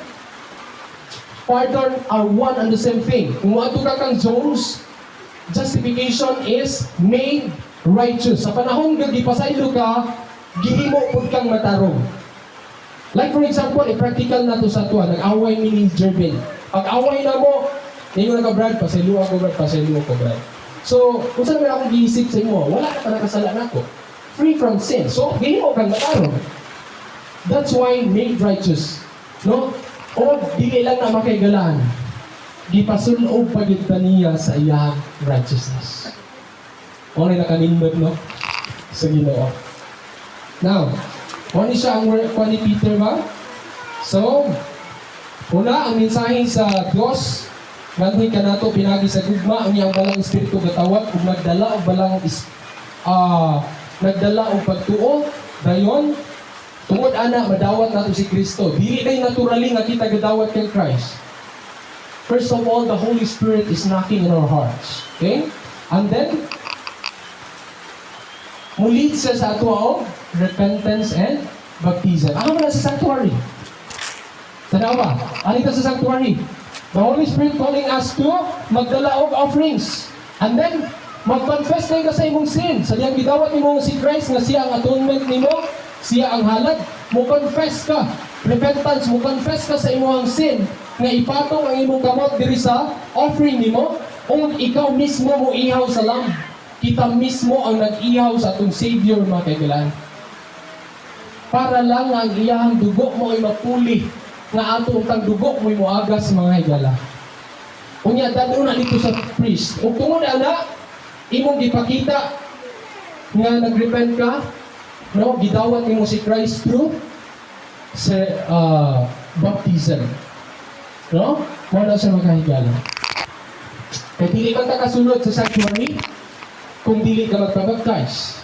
pardon are one and the same thing. Kung moadto ka kang Jones, justification is made righteous. Sa panahon nga gipasaylo ka, gihimo pud kang matarong. Like for example, i-practical na to sa tuwa, nag-away mi ni Jervin. Pag away na mo, ningon ka, "Brad, pasaylo ako, Brad, pasaylo ako, Brad." So, kung saan man akong giisip sa imo, wala ka pa nakasala nako. Free from sin. So, gihimo kang matarong. That's why made righteous. No? O dili lang na makaigalaan. Gipasul-ob pa gyud ta niya sa iyang righteousness. Mao ni nakanindot, no, sa Ginoo. Now, mao ni siya ang work ni Peter ba? So, una, ang mensahe sa Dios nganhi kanato pinagi sa gugma. Ang iyang Balaang Espiritu gatawag ug nagdala og balang is nagdala og pagtuo. Dayon tungod ana madawat nato si Kristo. Dili day naturally nga kita gadawat kay Christ. First of all, the Holy Spirit is knocking in our hearts. Okay? And then, mulead siya sa ato og repentance and baptism. Ano man na sa sanctuary? Tanawa, ano ito sa sanctuary? The Holy Spirit calling us to magdala og offerings. And then, mag-confess na ka sa imong sin. Sa diyang gidawat nimo si Christ nga siya ang atonement nimo, siya ang halad, mo confess ka. Repentance, mo confess ka sa imong sin nga ipatong ang imong kamot diri sa offering nimo ug ikaw mismo mo ihaw sa lamb. Kita mismo ang nag-ihaw sa atong Savior, mga kaibigan. Para lang ang iyahang dugo mo ay mapuli nga ato tang dugo mo'y moagas, mga higala. Unya dad-on na dito sa priest. Ug tungod ana imong gipakita nga nagrepent ka, no, gidawat nimo si Christ through sa baptism. No? Mao na siya, mga higala. Kay dili man ta kasulod sa sanctuary kung dili ka magpabaptize.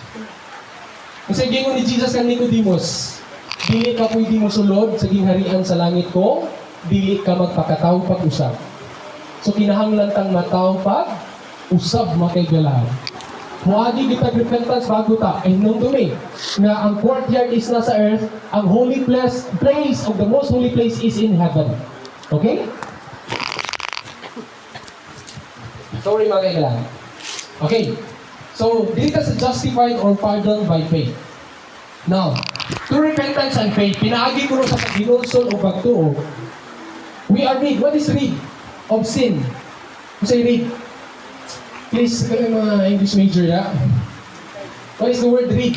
Kasi gingon ni Jesus kang Nicodemus, "Dili ka pwede mo sulod sa gingharian sa langit kung dili ka magpakataw pag-usab." So kinahanglan tang mataw pag usab, mga kaigalahan. Muagi kita repentance bago ta. Ay nung dumi nga ang courtyard is nasa earth, ang holy place, place of the most holy place is in heaven. Okay? Sorry, mga kaigalahan. Okay. So, dito sa justified or pardoned by faith. Now, to repentance and faith, pinaagi ko sa paghinulsol o pagtuo. We are rid. What is rid of sin? Say rid. Please, kami mga English major ya. What is the word "rid"?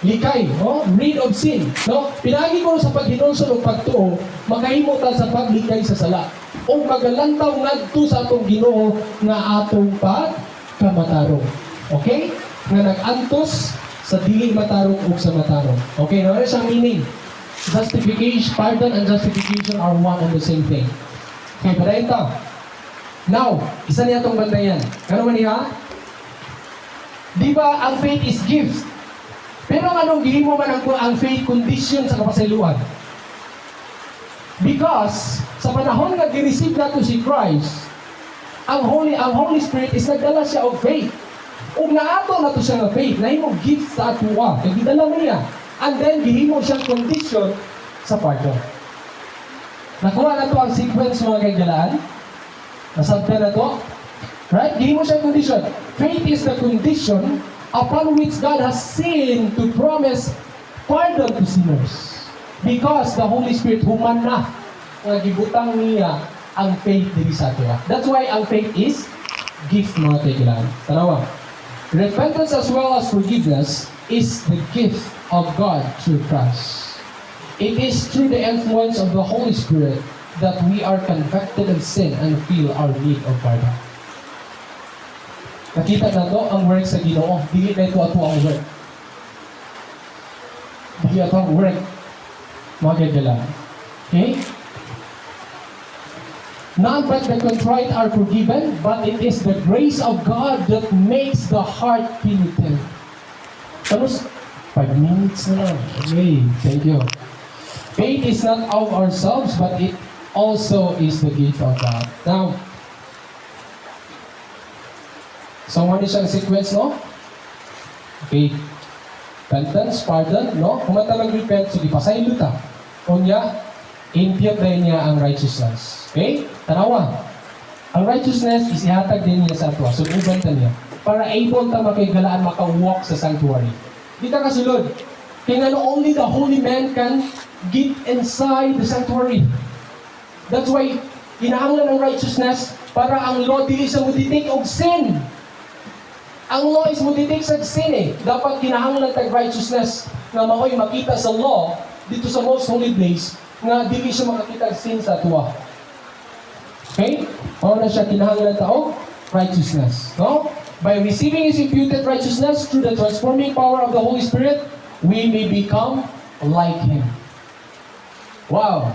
Likay, no? Rid of sin, no? Pinaagi ko sa paghinulsol o pagtuo, makahimo ta sa paglikay sa sala. O magalantaw ngadto sa atong Ginoo nga atong pagkamatarong. Okay? Nga nag-antos sa dili matarong ug sa matarong. Okay, no? Ano siyang meaning? Justification, pardon and justification are one and the same thing. Okay, padayon ta. Now, isa niya itong bantayan. Ano man niya? Di ba ang faith is gift? Pero ang anong gihimo man ang faith condition sa kapasayloan? Because sa panahon nga gi-receive nato si Christ, ang Holy Spirit is nagdala siya og faith. Ug naato nato siya nga faith, nahimo gift sa atoa, kay gidala man niya. And then gihimo siyang condition sa pardon. Nakuha na to ang sequence, mga kaigalaan? Nasabtan na to? Right? Gihimo siyang condition. Faith is the condition upon which God has seen to promise pardon to sinners. Because the Holy Spirit human na nga gibutang niya ang faith diri sa ato. That's why ang faith is gift, mga kaibigan. Tanawa. Repentance as well as forgiveness is the gift of God through Christ. It is through the influence of the Holy Spirit that we are convicted of sin and feel our need of pardon. Nakita na to ang work sa Ginoo. Dili na ito ato ang work. Dili ato ang work, mga kaibigan. Okay? Not but the contrite are forgiven, but it is the grace of God that makes the heart penitent. Tapos, 5 minutes na lang. Okay, thank you. Faith is not of ourselves, but it also is the gift of God. Now, so ano siyang sequence, no? Okay. Repentance, pardon, no? Kung man repent, sige, pasaylo ta. Unya, impute din niya ang righteousness. Okay? Tanawa. Ang righteousness is ihatag din niya sa ato. So, uban ta niya. Para able ta makaigalaan, maka-walk sa sanctuary. Di ta kasulod. Kaya nga only the holy man can get inside the sanctuary. That's why kinahanglan ang righteousness para ang law dili sa mo detect og sin. Ang law is mo detect sa sin eh. Dapat kinahanglan tag righteousness nga mao'y makita sa law dito sa most holy place nga dili siya makakita og sin sa atoa. Okay? Mao na siya, kinahanglan ta og righteousness, no? By receiving His imputed righteousness through the transforming power of the Holy Spirit, we may become like Him. Wow.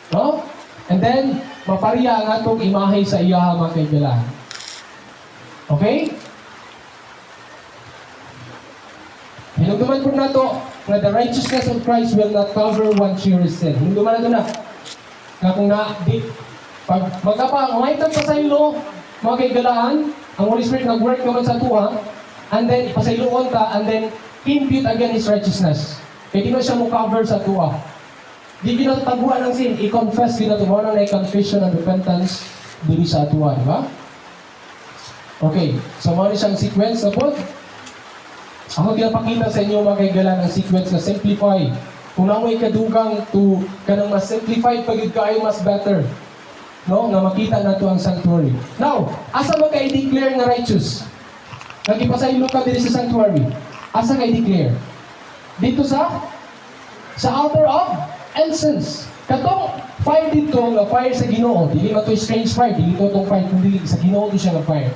No? And then, mapariya ang atong imahe sa iyaha, mga kaibigan. Okay? Hinumduman po nato nga the righteousness of Christ will not cover one cherished sin. Hinumduman nato na. Nga kung na, di, Pag magkapa, ang itong pasaylo, mga kahigalaan, ang Holy Spirit nag-work naman sa atoa, and then pasayloon ta, and then impute again His righteousness. Kaya di na siya mo cover sa atoa. Di ginataguan ang sin, i-confess gina to mo na confession and repentance diri sa atoa, di ba? Okay, so mao ni siyang sequence na po. Ako ginapakita sa inyo, mga kahigalaan, ang sequence na simplify. Kung namoy kadugang to kanang mas simplified pag yun kaayo, mas better. No, nga makita nato ang sanctuary. Now, asa man ka i-declare nga righteous? Nagipasaylo ka diri sa sanctuary. Asa ka i-declare? Dito sa altar of incense. Katong fire dito nga fire sa Ginoo, dili man to strange fire, dili to tong fire kundi sa Ginoo to siya nga fire.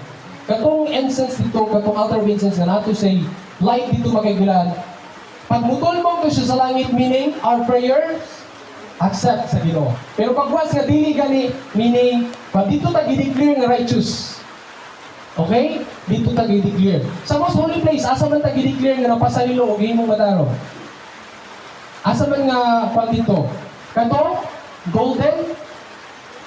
Katong incense dito, katong altar of incense nga nato say light dito, mga kahigalaan. Pag mutulmong to siya sa langit, meaning our prayer accept sa Ginoo. Pero pag once nga dili gani, meaning pag dito ta gi-declare nga righteous. Okay? Dito ta gi-declare. Sa most holy place, asa man ta gi-declare nga napasaylo o gihimong matarong? Asa man nga kwan dito? Kato golden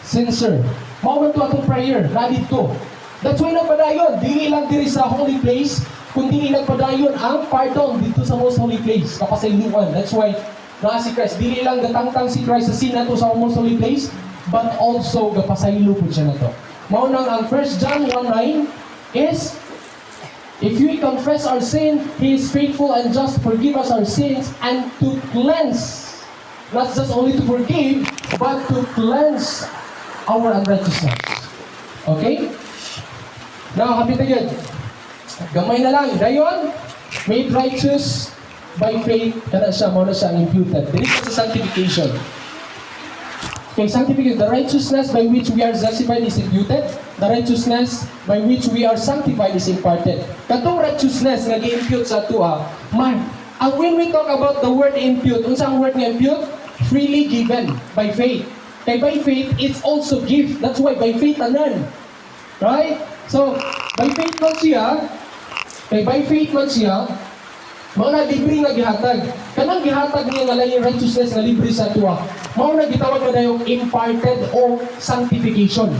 censer. Mao man to atong prayer na dito. That's why nagpadayon, dili lang diri sa holy place, kundi nagpadayon ang pardon dito sa most holy place, kapasayloan. That's why naa si Christ. Dili lang gatangtang si Christ sa sin nato sa most holy place, but also gapasaylo pud siya nato. Mao nang ang 1 John 1:9 is, "If we confess our sin, He is faithful and just to forgive us our sins and to cleanse." Not just only to forgive, but to cleanse our unrighteousness. Okay? Now, happy na yun. Gamay na lang. Dayon, made righteous by faith, kana siya, mao na siya ang imputed. Dili sa sanctification. Okay, sanctification, the righteousness by which we are justified is imputed. The righteousness by which we are sanctified is imparted. Katong righteousness nga gi-impute sa atoa, man, ang when we talk about the word impute, unsa ang word nga impute? Freely given by faith. Kay by faith, it's also gift. That's why by faith tanan. Right? So, by faith man siya, kay by faith man siya, mao na libre nga gihatag. Kanang gihatag niya nga laing righteousness nga libre sa atoa, mao na gitawag na dayong imparted o sanctification.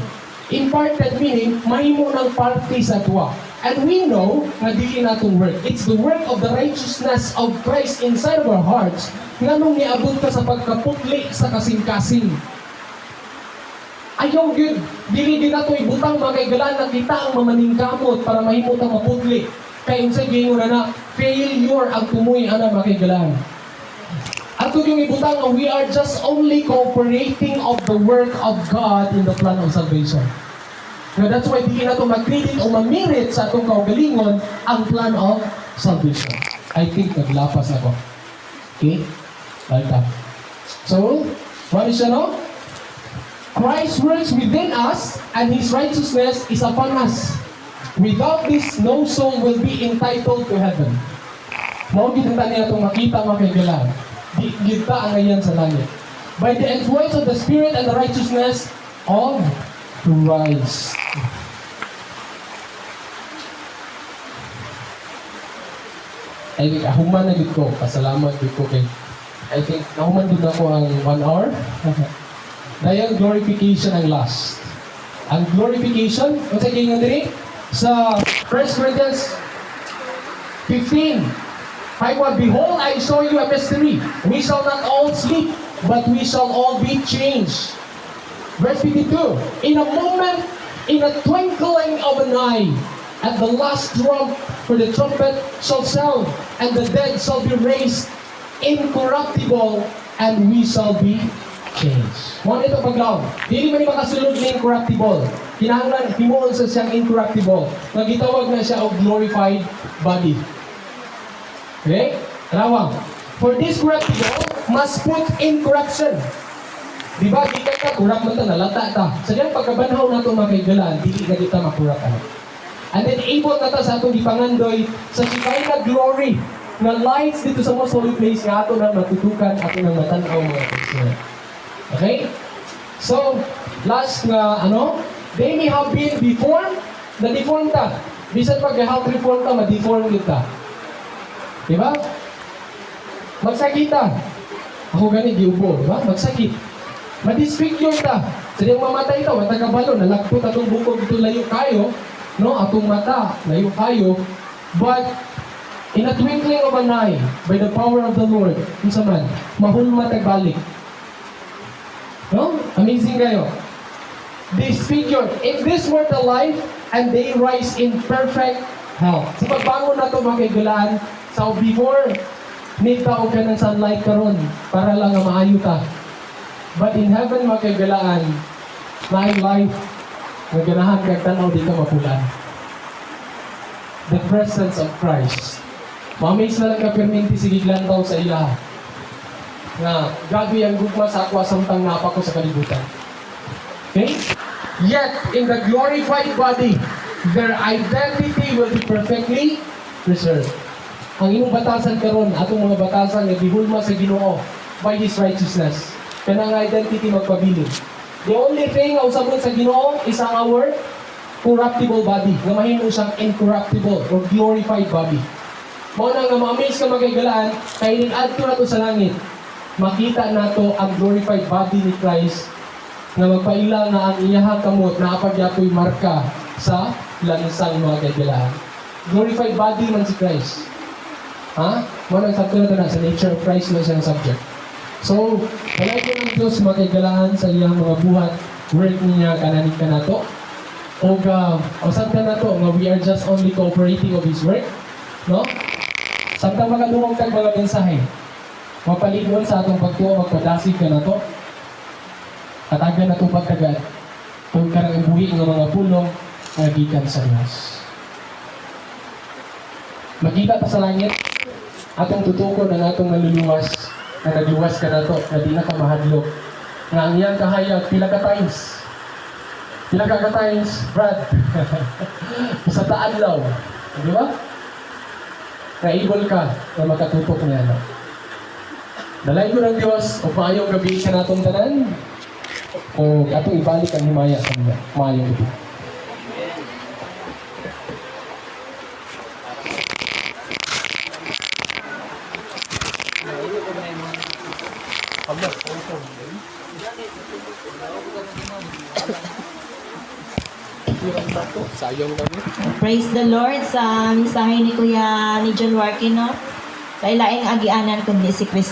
Imparted meaning mahimo ng parte sa atoa. And we know nga dili natong work. It's the work of the righteousness of Christ inside of our hearts nganong niabot ka sa pagkaputli sa kasing-kasing. Ayaw gyud, dili gyud nato ibutang, mga kahigalaan, na kita ang mamaningkamot para mahimo ta maputli. Kay unsay giingon na na, failure ang tumoy ana, mga kahigalaan. Ato yung ibutang nga we are just only cooperating of the work of God in the plan of salvation. Now that's why di nato mag-credit o ma-merit sa atong kaugalingon ang plan of salvation. I think naglapas ako. Okay? Like that. So, what is siya, no? Christ works within us and His righteousness is upon us. Without this, no soul will be entitled to heaven. Mao gid ta niya itong makita, mga kahigalaan. Di gid ta angayan sa langit. By the influence of the Spirit and the righteousness of Christ. I think human na gid ko. Pasalamat gid ko kay I think nahuman gid ako ang one hour. Dayon glorification ang last. Ang glorification, unsa kay nga diri? Sa 1 Corinthians 15, 5:1, "Behold, I show you a mystery. We shall not all sleep, but we shall all be changed." Verse 52, "In a moment, in a twinkling of an eye, at the last trump, for the trumpet shall sound, and the dead shall be raised incorruptible, and we shall be changed." Mao ito paglaom. Dili man ni makasulod ni incorruptible. Kinahanglan himuon sa siyang incorruptible. Nga gitawag na siya og glorified body. Okay? Tanawa. "For this corruptible must put incorruption." Di ba? Gikan ka, corrupt man ta, nalata ta. Sa diyang pagkabanhaw nato, mga kahigalaan, dili na kita makurap ano. And then able na ta sa atong gipangandoy sa Shekinah glory na lights dito sa most holy place nga ato nang matutukan, ato nang matanaw, mga kahigalaan. Okay? So, last nga ano, they may have been deformed, na-deform ta. Bisan pag health reform ta, ma-deform kita. Di ba? Magsakit ta. Ako gani, giubo, di ba? Magsakit. Ma-disfigure ta. So diyang mamatay ka, wala ka balo, nalagpot atong bukog ito layo kayo, no? Atong mata, layo kayo. But in a twinkling of an eye, by the power of the Lord, unsa man, mahulma tag balik. No? Amazing kayo. Disfigured in this mortal life, and they rise in perfect health. Sa pagbangon nato, mga kahigalaan, sa before, need ta og kanang sunlight karon para lang nga maayo ta. But in heaven, mga kahigalaan, naay life nga ganahan kag tan-aw, di ka mapulan. The presence of Christ. Ma-amaze na lang ka perminti, sige lantaw sa ilaha. Nga, grabe ang gugma sa ako samtang naa pa ko sa kalibutan. Okay? Yet, in the glorified body, their identity will be perfectly preserved. Ang imong batasan karon, atong mga batasan nga gihulma sa Ginoo by His righteousness. Kanang identity magpabilin. The only thing nga usabon sa Ginoo is ang our corruptible body nga mahimo siyang incorruptible or glorified body. Mao na nga ma-amaze ka, mga kahigalaan, kay ning adto nato sa langit, makita nato ang glorified body ni Christ nga magpaila nga ang iyahang kamot naa pa gyapoy marka sa lansang, mga kahigalaan. Glorified body man si Christ. Ha? Mao nang sakto na to na sa nature of Christ na siyang subject. So, dalaygon ang Diyos, mga kahigalaan, sa iyang mga buhat, work niya kananing kanato. O usabtan nato nga we are just only cooperating of His work. No? Samtang makadungog kag mga mensahe, mapaligon sa atong pagtuo, magpadasig ka nato. Hatagan nato pagtagad kung karang buhi nga mga pulong nga gikan sa Dios. Makita ta sa langit, atong tutukon ang atong naluluwas na nagluwas ka nato, na di na ka mahadlok. Nga ang iyang kahayag, pila ka times? Pila ka times, Brad? Sa taadlaw. Di ba? Na able ka na makatutok niya. No? Dalaygon ang Diyos, o maayong gabi sa natong tanan, o atong ibalik ang himaya sa inyo. Maayong gabi. Sayang kami. Praise the Lord sa mensahe ni Kuya ni John Warkino. Kay laing agianan kundi si Kristo.